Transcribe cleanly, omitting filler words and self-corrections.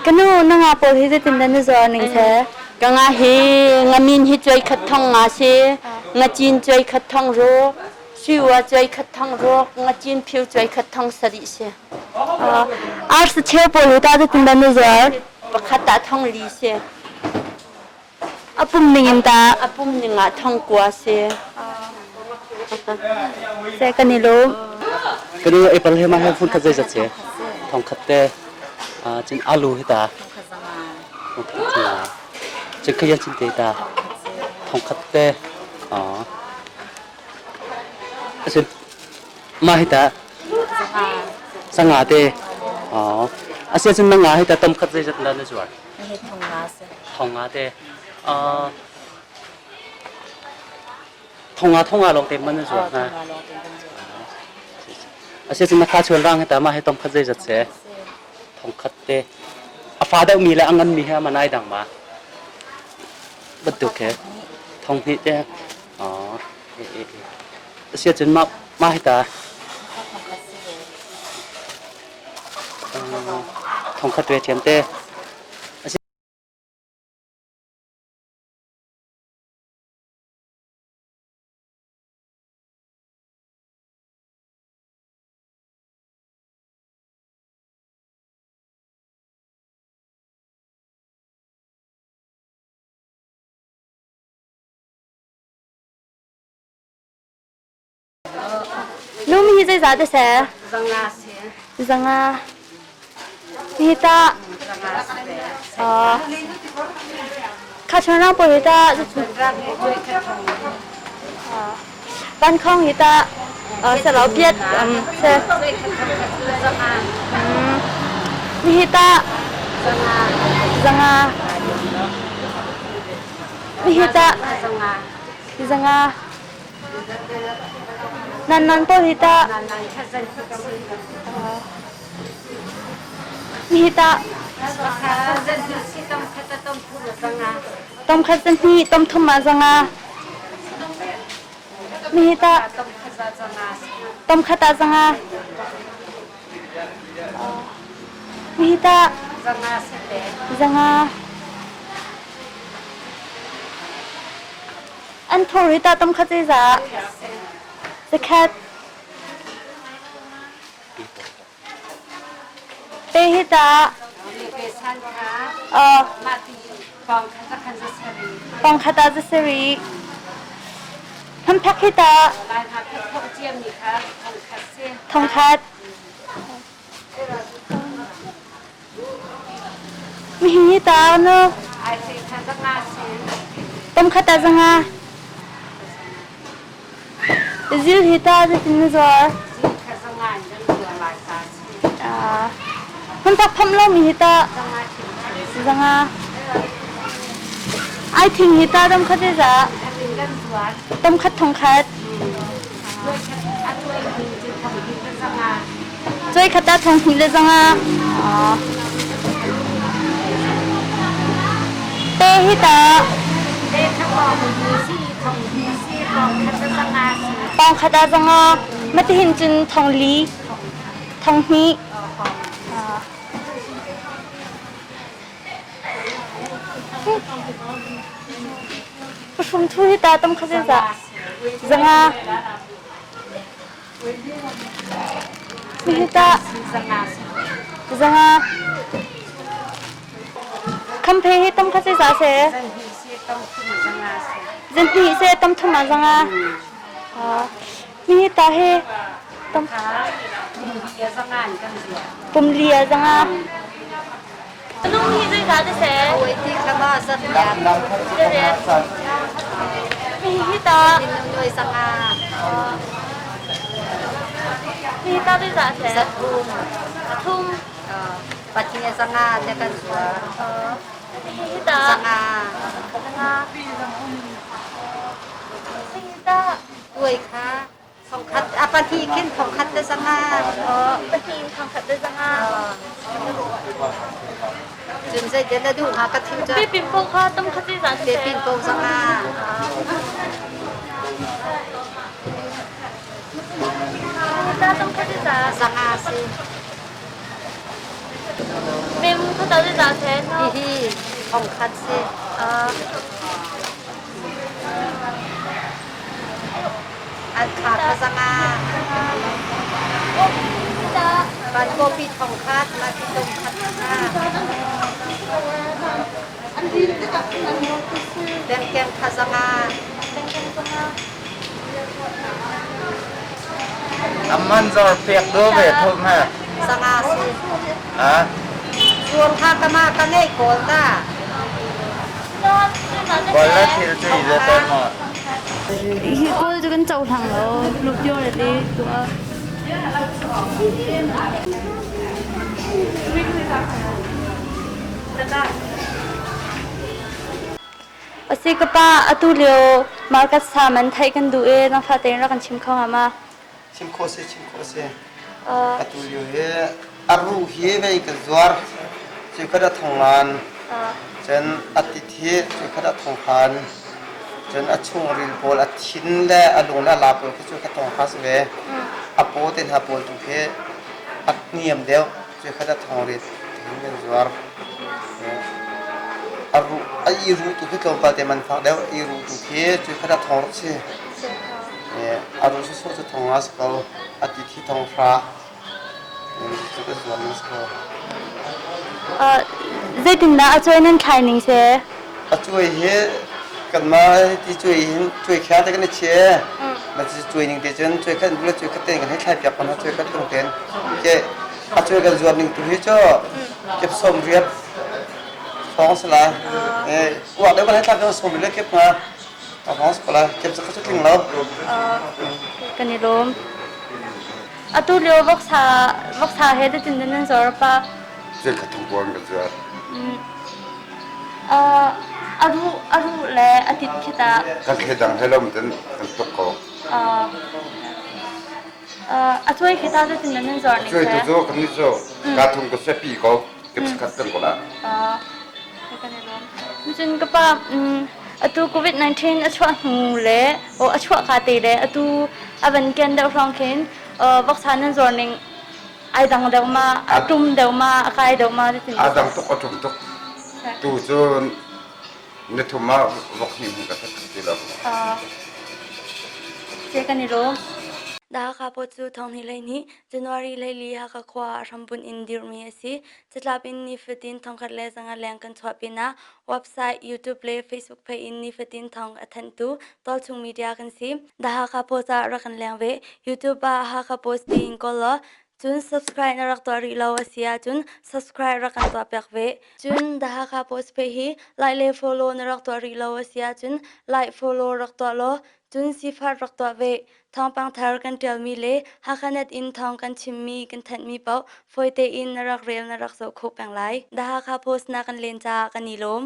Ka nu na nga pawl hi zeitindah na zuar ning seh? Ka nga hi ngamin hi cuai khat thong nga si, ngacin cuai khat thong ru, suiwa cuai khat thong ru, ngacin phiu cuai khat thong sarih si. Arsa cheu pawl hi tah zeitindah na zuar? Pakhat ah thong li si. A pum ning in tah? A pum ning ah thong kua si. Seh kan i lawm. Ka nu apple he ma he phun khat zeizat si? Thong khat te. Cun alu hi ta. Thong khat zanga. Cun khayan cin te ta. Thong khat te. Cun mah hi ta. Sanga te. Asia cun na nga hi ta tom khat zeizat na na zuar? Thong nga te. Thong nga thong nga lawng te man na zuar hna. Asia cun na kha chuan rang hi ta mah hi tom khat zeizat se? Thong khat te. A fa deuh mi le a ngan mi he man ai dang ma? Bantuk he. Thong hnih te. Asia cun mah mah hi ta. Thong khat ve ṭhiam te. Nu mi hi zeizah te seh? Zanga si. Zanga. Hi ta. Kha chon rang pawl hi ta. Van khong hi ta. Sarau piat se. Mi hi ta. Zanga. Mi hi ta. Zanga. Nan nan pawl hi tah? Hi tah? Tom khat zahnih, tom thum ah zanga. Mi hi tah? Tom khat ah zanga. Mi hi tah? Zanga. An thur hi tah tam khat zeizah? Zakhat. Pe hi tah? Pong khat ah zasarih. Hmamphak hi tah? Thong khat. Mihi ta no. Tom khat ah zanga. Zil hi ta zeitin na zuar? Hmun tak pham lo mi hi ta zanga. Ai thing hi ta dam khat za. Tom khat thong khat. Cuai khat ah thong hnih le zanga. Pe hi ta. Pawng khat ah zanga. Matihin cun thong li. Thong hnih. Pahrum thu hi ta tam kha zeizah? Zanga. Hihi tah zanga. Khamphe hi tam kha zeizah a si? Zanhnih seh tam thum ah zanga. Hihi tah hi tam pum li ah zanga. Nung hi zeizah na si? Hihi tah Hihi tah zeizah a si? Thum. Hihi tah Zanga. Hihi tah Thongkhat a pahnih khin thongkhat te zanga. Pahnih in thongkhat te zanga. Cun zei te na duh hnga ka thim cu. Pipin po kha tam khat te za. Pipin po zanga. Ta tam khat te za. Zanga si. ta zeizah seh? Hihi 1,000 si. An kha kha zanga. Van kopi 1,000, ma ki 1,000 kha. Bengkeng kha zanga. Amman zor pek do ve thum ha. Zanga si. Ha? Zuam kha kama ka ngei kawl ta. Kawl la thil cu i le tawn maw? Hi kawl cu kan cohlang lo. Lupio le te tuah. Asi ka pa, atu lio market sa man theih kan duh i nangfah tein rak kan chim kho hnga ma? Chim khawh si, chim khawh si. Atu lio hi aru hi vei ka zuar. Cu khat a thong ngan. Cun a tit hi cu khat a thong han. Cun a chungril pawl a thin le a lung le a la pawl khi cu khat thong ha si ve. A paw te hna pawl tu khi a niam deuh. Cu khat a thong rit hin kan zuar. A ruh a i ruh tu khi tlawmpal te man fak deuh. I ruh tu khi cu khat a thong rak si. A ruh sawsawh cu thong nga si ko. A ti thi thong hra. Cu ka zuar ning si ko. Zeitindah a cuai nan thlai ning si? A cuai hi kanmah ti cuai hin cuai khia te kan i chia. Ma cu cuai ning te cun cuai khat in cuai khat ten kan hei thlai piak ko hna cuai khat tung ten. Ke a cuai kan zuar ning tu hi cu kep 80 hrawng si lai. Uak deuh kan hei thlak 10 le kep nga. A hrawng si ko lai. Kep cu kha cu tling lo. Kan i lawm. Atu lio voksa voksa he zeitin nan zuar pa? Zei kha thongkuan ka zuar. A ruh a ruh le a tit khi ta. Kan thledang he lo ten kan tuk ko. A cuai khi ta zeitin nan zuar ning Cuai tu cu kan nih cu ka thung ka sepi ko. Ka khat kan ko la. Kan i lawm. Cun ka pa atu COVID-19 a chuah hnu le a chuah ka te le atu a van ken deuh hrawng khin voksa nan zuar ning ai dang deuh ma a tum deuh ma a kai deuh ma ti A dang tuk a tum tuk. Tu cu ni thum ah vok hni hmu ka that ti lo. Ce kan i lawm. Hakha Post cu thonghnih hleihnih January 14 Hakha khua ah hrambunh in dirhmi a si. Catlap in nifatin 1100 leng kan chuah pinah website, YouTube le Facebook page in nifatin thawng a thanhtu tualchung media kan si. The Hakha Post ah rak kan leng ve. YouTube ah Hakha Post tiin kawl law cun subscribe na rak tuah rih lo a si ahcun subscribe rak kan tuahpiak ve. Cun The Hakha Post page hi like le follow na rak tuah rih lo a si ahcun like follow rak tuah law cun sifar rak tuah ve. Thawngpang thar kan ṭialmi le Hakhanet in thawng kan chimmi kan thanhmi paoh fawi tein na rak rel na rak zoh khawh peng lai. The Hakha Post na kan len caah kan i lawm.